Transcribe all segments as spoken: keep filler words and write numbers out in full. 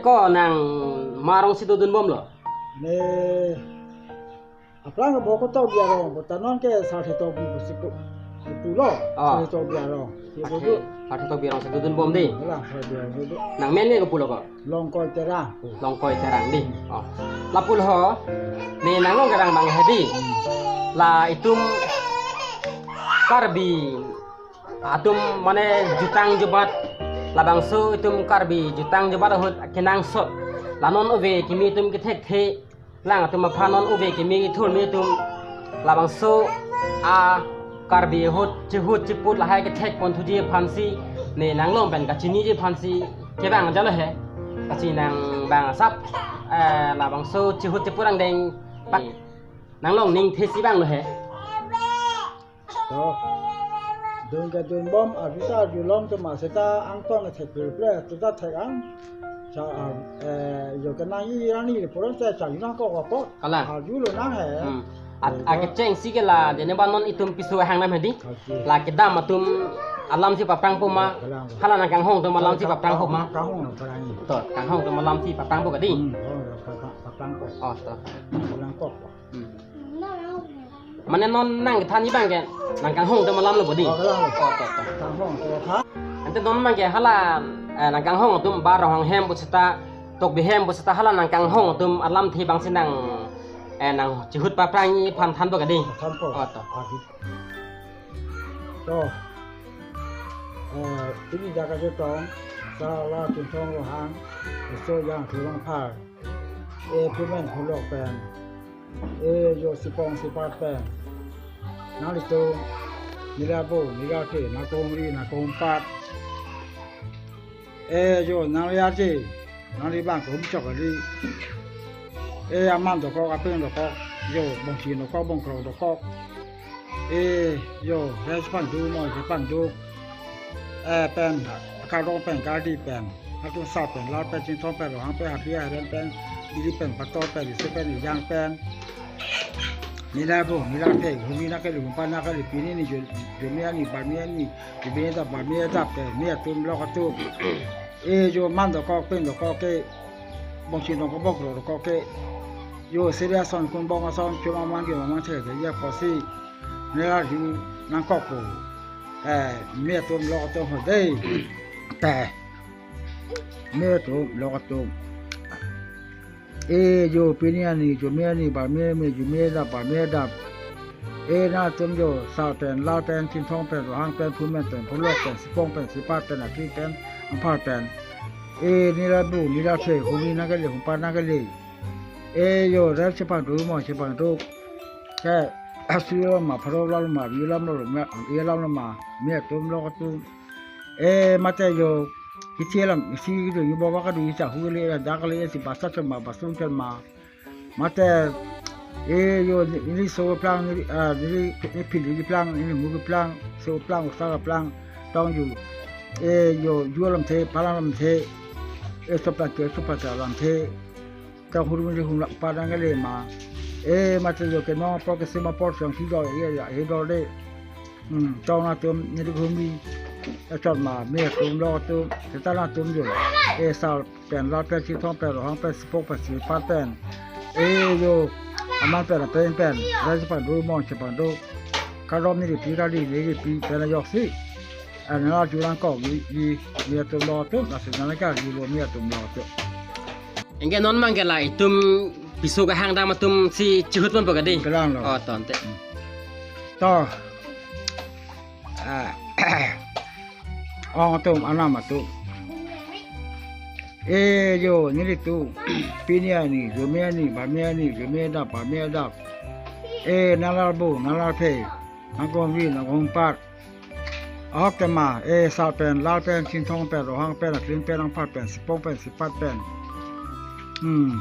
Ko nang ma arongsi dodun bomlo? Ne aplang ke Bokotokbi arong, bo ta non ke Sarthe Tokbi pusi pu, pulo. Ah. Sarthe Tokbi arong. Si Sarthe, dodun. Sarthe Tokbi arongsi dodun bom dei. Wala, Sarthe Tokbi arong dodun. Nang men ke kopulo ko? Longkoi Terang. Longkoi Terang dei. Oh. Lapulo ho. Ne nanglong kerang abang hedi. Hmm. La itum Karbi atum mane jutang jubat, labangso itum Karbi jutang jubat ahut kenangsot. La non ove kimi atum kethekthe, lang atum aphan non ove kimi kethurmi atum, labangso a Karbi ahut chihut chiput lahai kethek ponthuji aphansi, ne nanglong pen kachiniji aphansi kevang jalo he. Kachinang bang asap, eh, labangso chihut chiput angdeng pak nanglong ning thesi vanglo he. To. Dun ke dun bom, arjuta arjulong atum seta angtong thek ple ple, tuta thek ang. Cha, eh, jo kenang i rani le puron cha cha nang ko ko po. Kalang. Arjulo nang he. Hmm. Ak-, eh, akechengsi ke la, dene ba non itum piso hang nam hedi. Oke. La kedam atum alamsi paprang po ma. Kalang. Hala nang kanghong atum alamsi paprang po ma. Kanghong paprang. To, kanghong atum alamsi paprang po kedi. Hmm, oh, paprang, paprang po. Oh, to. Paprang po. Hmm. Mane non nang kethanji abang ke nang kanghong atum alamlo bodi. Oh, kalang. Oh, to, to. Kanghong atum ha. Ante non abang ke hala, eh, nang kanghong atum ba Ronghang hem pu seta, Tokbi hem pu seta hala nang kanghong atum alamthe abangsi nang, eh, nang chihut paprangi aphan than po kedi. Than po. Oh, to. Agi. To. Eh, pini dak kachetong, Sar Lal Chinthong Ronghang, Riso Jang Thu Rongphar. Eh, Phumen Phulok pen. Eh, jo Sipong Sipat pen. Nanglitum, neli abo, neli ake, nangkahumri, nangkahumpat. Eh, jo, nangli aje, nangli abang kahum chok kali. Eh, aman dokok, apeng dokok, jo, bongsi dokok, bongkrok dokok. Eh, jo, rai chepangduk, mo chepangduk. Eh, pen, kardom pen, kardi pen. Atum Sar pen, Lal pen, Chinthong pen, Ronghang pen, Habi Haren pen, Ili pen, Pator pen, Isi pen, Ijang pen. Neli abo, neli ake, humi nangkele, humpa nangkele, pini ni jo, jo me ani, ba me ani, jo me da, ba me da, pen, me atum, lok atum. Eh, jo man dokok, pen dokok ke, bongsi dokok, bongkrok dokok ke. Jo, seri ason kun bong ason, chuma man ke man che ke ya kosi. Neli arju nangkok po. Eh, me atum lok atum ho dei. Te. Me atum lok atum. Eh, jo pini ani, jo me ani, ba me me, jo me da, ba me da. Eh, nangtum jo, Sar pen, Lal pen, Chinthong pen, Ronghang pen, Phumen pen, Phulok pen, Sipong pen, Sipat pen, Athri pen, Angphar pen. Eh, neli abo, neli ase, humi nangkele, humpa nangkele. Eh, jo, rai chepangduk, mo chepangduk. Ke, asu lo ma, pharo lo ma, vi lo ma, vi lo ma, me atum lok atum. Eh, mate jo, kichi alam, isi kido, yu bawa kado, isa hule, dak le, si basa chama, basung chama. Mate, eh, jo, neli, neli so plang, neli, ah, neli, neli pili plang, neli mu plang, so plang, usa plang, tong ju. Eh, jo, ju alamthe, palang alamthe, eh, so plang ke, so plang ke alamthe. Tong hurmuri humlak padang kali ma. Eh, mate jo ke nong apor ke sima apor siang si do, iya, iya, eh, do de. Hmm, tong nangtum neli humri. Eh, chot ma, me atum lok atum, seta nangtum jo. Eh, Sar pen, Lal pen, Chinthong pen, Ronghang pen, Sipong pen, Sipat pen. Eh, jo, aman pen, pen pen. Rai chepangduk, mo chepangduk. Kardom neli pi, kardi neli pi, pen ajoksi. Anala jurang kok, i, i, me atum lok atum, nasi nana ka, i lo me atum lok atum. Anke non abang ke la itum piso kehang dam atumsi chihut ponpo kedi. Kalang lo. Oh, to ante. To. Ah. Ong atum, anam atum. Eh, jo, nelitum. Pini ani, jo me ani, ba me ani, jo me da, ba me da. Eh, nangli abo, nangli aphe. Nangkahumri, nangkahumpat. Ahok tema, eh, Sar pen, Lal pen, Chinthong pen, Ronghang pen, Athri pen, Angphar pen, Sipong pen, Sipat pen. Hmm,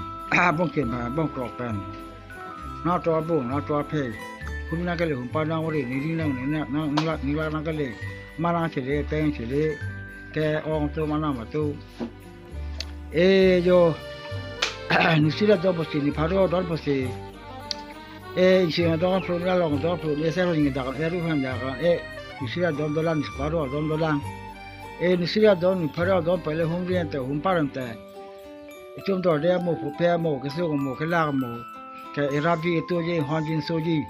bongke ma, bongkrok pen. Nangtum abo, nangtum aphe. Hum nangkele, humpa nangri, neli nang, neli nang, neli nang, neli nangkele. Ma nangchele, peng chele. Ke ong atum, anam atum. Eh, jo. Nisi la don pusi, ne pharo don pusi. Eh, isi la don phu, ne along don phu, ne sero ni dak, eh, ru han dak, eh, nisi la don dolang, nisi pharo don dolang. Eh, nisi la don, ne pharo don, pele humri ante, humpat ante. Itum dorde amo, phupe amo, kesung amo, kelak amo, ke irapji, itoji, honji, insoji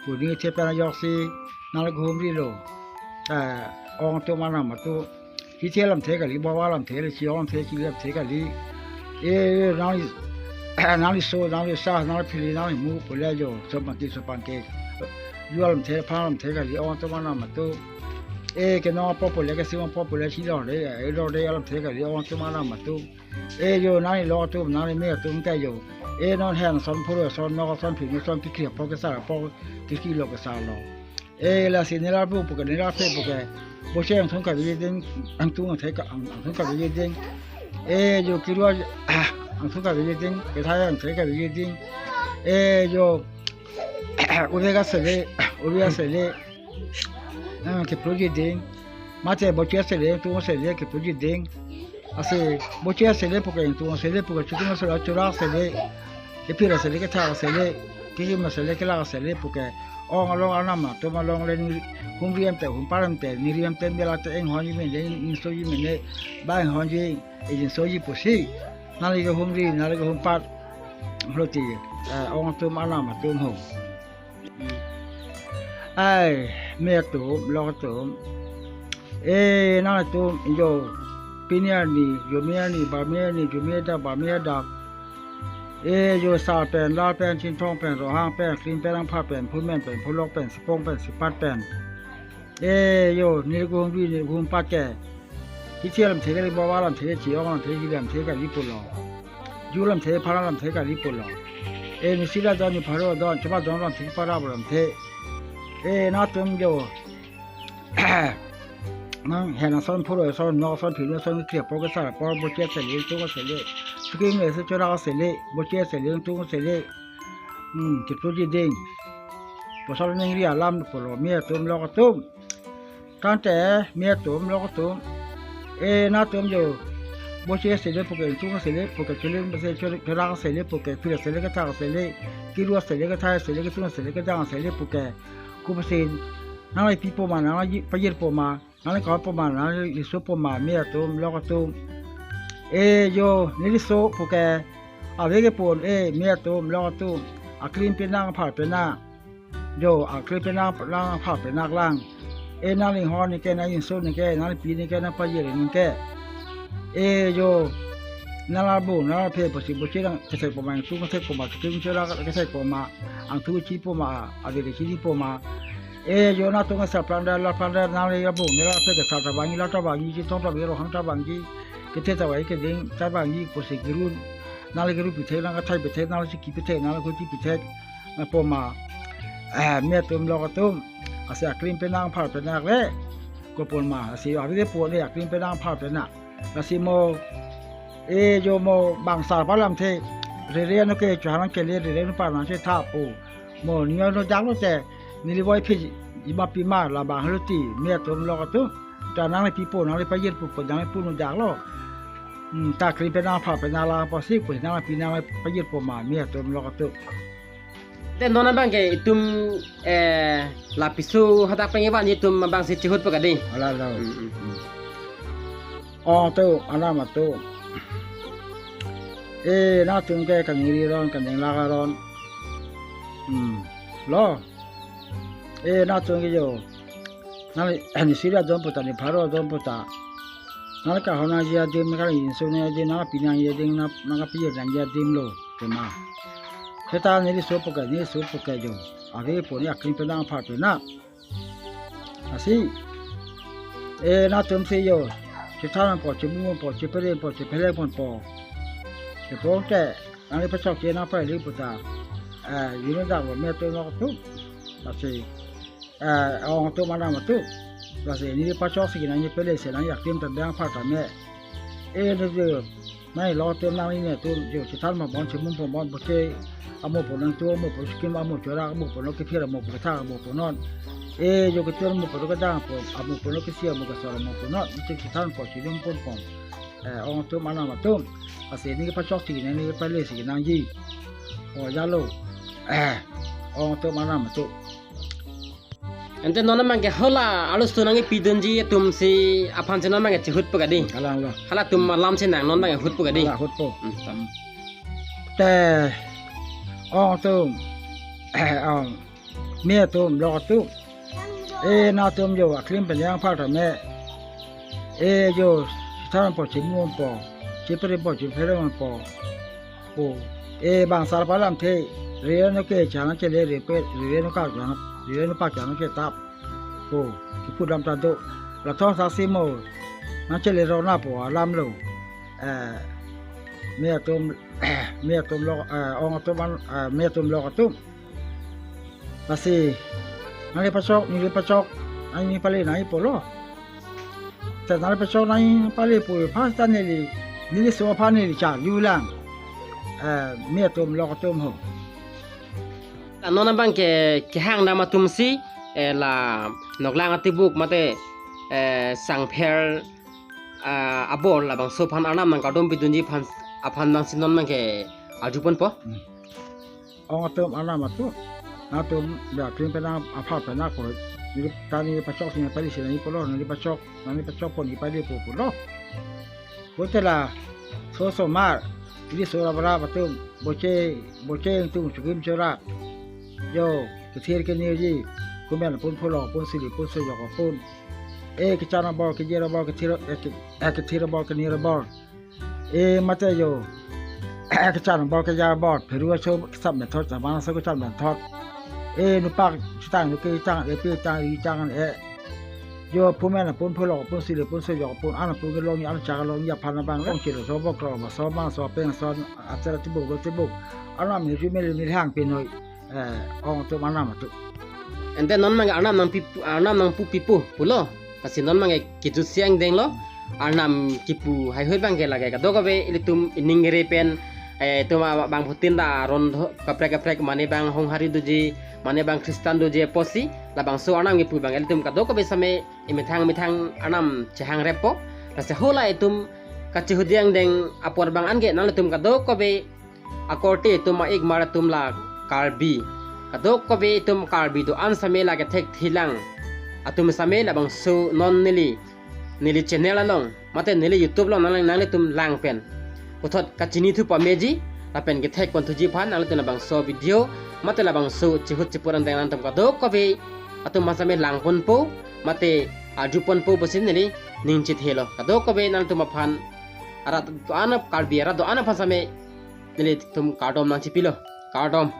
pu ningje pen ajoksi nangli kehumrilo. Eh, ong atum, anam atum. Hithi alamthe kali, bowa alamthe kali, chi-ong alamthe, chi alamthe kali. Eh, nangli, nangli so, nangli sa, nangli phili, nangli mu pule jo, sopan ke, sopan ke. Ju alamthe, phan alamthe kali, ong atum, anam atum. Eh, kenong apot pule, kesung apot pule, chi dorde, eh, dorde alamthe kali, ong atum, anam atum. Eh, jo, nangli lok atum, nangli me atum ta jo. Eh, non hen ason, phurui ason, nok ason, phini ason, kekri apot kesar apot, kekilo kesarlo. Eh, lasi neli arbo puke, neli arphe puke. Boche angthung kaviji ding, angtung angthek ka-, ang-, angthung kaviji ding. Eh, jo, kiru angthung kaviji ding, kethai angthek kaviji ding. Eh, jo, ove kasele, ove asele. Eh, keploji ding. Mate boche asele, angtung asele, keploji ding. Lasi boche asele puke, angtung asele puke, chitum asele, chora asele, kephir asele, kethak asele, kekim asele, kelak asele puke, ong along, anam atum along le neli humri em te, humpat em te, neli em te, bela te, inghonji mene, insoji mene, ba inghonji, insoji pusi nangli kehumri, nangli kehumpat, holo ti, eh, ong atum, anam atum ho. Ai, me atum, lok atum. Eh, nangtum, jo, pini arni, jo me arni, ba me arni, jo me adap, ba me adap. Eh, jo, sar pen, lar pen, chinthong pen, rohang pen, krim pen, angpha pen, phumen pen, phulok pen, sipong pen, sipat pen. Eh, jo, neli kehumri, neli kehumpat ke. Hithi alamthe kali, bowa alamthe, chi-ong alamthe, chi alamthe kali pulo. Ju alamthe, phan alamthe kali pulo. Eh, neli sira don, neli pharo don, chaba don alamthe, para alamthe. Eh, nangtum jo. Nang hen ason, phurui ason, nok ason, phini ason, kekri apot kesar apot, boche asele, angtung asele. Sukim le se, chora asele, boche asele, angtung asele. Hmm, keploji ding. Pasal ningri alam pulo, me atum, lok atum. Tangte me atum, lok atum. Eh, nangtum jo. Boche asele puke, angtung asele puke, chuling bese chur-, churak asele puke, phir asele, kethak asele, kiru asele, kethai asele, kesung asele, kedang asele puke. Kopusi nangli pipo ma, nangli pajirpo ma, nangli kehotpo ma, nangli risopo ma, me atum, lok atum. Eh, jo, neli riso puke. Ave kepon, eh, me atum, lok atum. Akrim penang, aphar penang. Jo, akrim penang, nang aphar penang lang. Eh, nangli inghon ningke, nangli inso ningke, nangli pi ningke, nangli pajir ningke. Eh, jo, nangli arbo, nangli arphe pusi boche lang, kethekpo ma, angtung kethekpo ma, kekrim chora kethekpo ma, angtung chipo ma, averi chinipo ma. Eh, jo, nangtum sar plang da, lar plang da, nangli arbo, nangli arphe ke sar ta vangji, lar ta vangji, chinthong ta vangji, rohang ta vangji, kethe ta vangji, keding ta vangji, pusi kirun. Nangli kiru pithek, nangli kethai pithek, nangli chiki pithek, nangli koti pithek, nangpo ma. Eh, me atum, lok atum. Lasi akrim penang, aphar penang le, kopon ma. Lasi ave kepon le, akrim penang, aphar penang. Lasi mo, eh, jo mo bang sar pa alamthe. Rere ano ke chuharang kele, rere ano pa nang chetha po. Mo neli ano jaklo te, neli voiphit ji ma pi ma, labang helo ti, me atum, lok atum. Ta nangli pipo, nangli pajirpo, nangli pu no jaklo. Hmm, ta akrim penang, aphar penang lang pusi, pusi nangli pi, nangli pajirpo ma, me atum, lok atum. Te non abang ke itum, eh, lapiso hadak pengen itum abang si chihutpo kadi. Ala, ala. Hmm, hmm, hmm. Ong atum, anam atum. Eh, nangtum ke kaningri aron, kaningla aron. Hmm. Lo. Eh, nangtum ke jo. Nangli, eh, neli sira don puta, neli pharo don puta. Nangli kehot nangji adim, nangli inso nangji adim, nangli pi nangji adim, nang, nangli pajir nangji adim lo, tema. Seta neli riso puke, neli riso puke jo. Ave kepon le akrim penang, aphar penang. Lasi. Eh, nangtum si jo. Chethan ponpo, chimung ponpo, chipere ponpo, chipelek ponpo. Chepong te, nangli pachok che nang pali puta. Eh, yun dak lo, me atum, lok atum. Lasi. Eh, ong atum, anam atum. Lasi neli pachok si nangji, pele si nangji, akrim ta bang, aphar ta me. Eh, neli jo. Nangli lok atum, nangli me atum jo, chethan ma bon, chimung ma bon, boche amo pu, angtung amo pu, sukim amo, churak amo pu, no kephir amo pu, kethak amo pu non. Eh, jo, ketur amo pu, kedang amo pu, amo pu, no kesi amo, kesor amo pu non. Neli chethan ponpo, chilum ponpo. Eh, ong atum, anam atum. Lasi neli pachok si nang, neli pale si nangji. O, jalo. Eh, ong atum, anam atum. Ante non abang ke hala arloso nangkepidunji atum si aphan si non abang ke chihutpo kadi. Kalang lo. Halatum alam si nang non abang ke hutpo kadi. Hala hutpo. Hmm. Te ong atum, ong, me atum, lok atum. E nangtum jo aklim pen jangphar tame. E jo sithan po, chimu po, chipri po, chipri po. Po. E bang sar palam the, rire no ke chana chele, re pe, rire no ka chana, rire no pa chana ke tap. Po. Kipu dam ta do. Lathon saksi mo. Nangchele rona po alam lo. Eh, me atum, me atum lok, eh, ong atum an, eh, me atum, lok atum. Lasi, nangli pachok, neli pachok, nangli pale nangli pulo. Te nangli pachok nangli pale pu, first ta neli, neli so aphan neli charjulang. Eh, me atum, lok atum ho. La non abang ke, kehang dam atum si, eh, la Noklang atibuk mate, eh, Sangpher, ah, abor labangso aphan Arnam nangkardom pidunji aphan, aphan abang si non abang ke arjuponpo. Hmm. Ong atum, Arnam atum, nangtum ya kring penang apha penang ko. Neli ta neli pachok si nangli pale si nangli pulo, nangli pachok, nangli pachok pon neli pale po pulo. Kotela, so osomar, ili so rabra atum, boche, boche atum chukim chora. Jo, kethir kenirji, kumen pun, phulo pun, sili pun, sojok pun. E kechan abor, kejer abor, kethir, e ke-, e kethir abor, kenir abor. E mate jo, kechan abor, kejer abor, pheru aso kesap methot, saman aso kesap methot. E nupak chitang, nuke chitang, e pe chitang, ri chitang, e. Jo phumen pun, phulo pun, sili pun, sojok pun, an pun kelong, an chak long, ya phan abang long, chilo so bok lo, so man, so peng, so acer atibuk, lo tibuk. Arnam ni ju mel ni hang pinoi. Eh, ong atum, Arnam atum. Ante non abang ke Arnam nangpi, Arnam nangpu pipo pulo. Lasi non abang ke kejut siang denglo. Arnam kipu haihoi abang ke lake kadokave ilitum ining kere pen, eh, itum abangphutin ta aron do, kaprek kaprek mane abang Honghari doji, mane abang Christian doji apotsi, labangso Arnam kipu abang ilitum kadokave same imethang methang Arnam chehang reppo. Lasi hala itum kachihut ding deng apor abang an ke nanglitum kadokave akorte atum, a-ikmar atum la Karbi. Kadokave itum Karbi do-an same la kethekthelang atum same labangso non neli, neli channel along, mate neli YouTube along nang, nanglitum lang pen puthot kachinithu pameji, lapen kethek ponthuji aphan nanglitum labangso video, mate labangso chihut chipur angdeng nangtum kadokave atum aphan same langponpo, mate arjuponpo pusi neli ning chethelo. Kadokave nangtum aphan arat do-an ap-, Karbi arat do-an aphan same nelitum kardom nangchipilo. Kardom.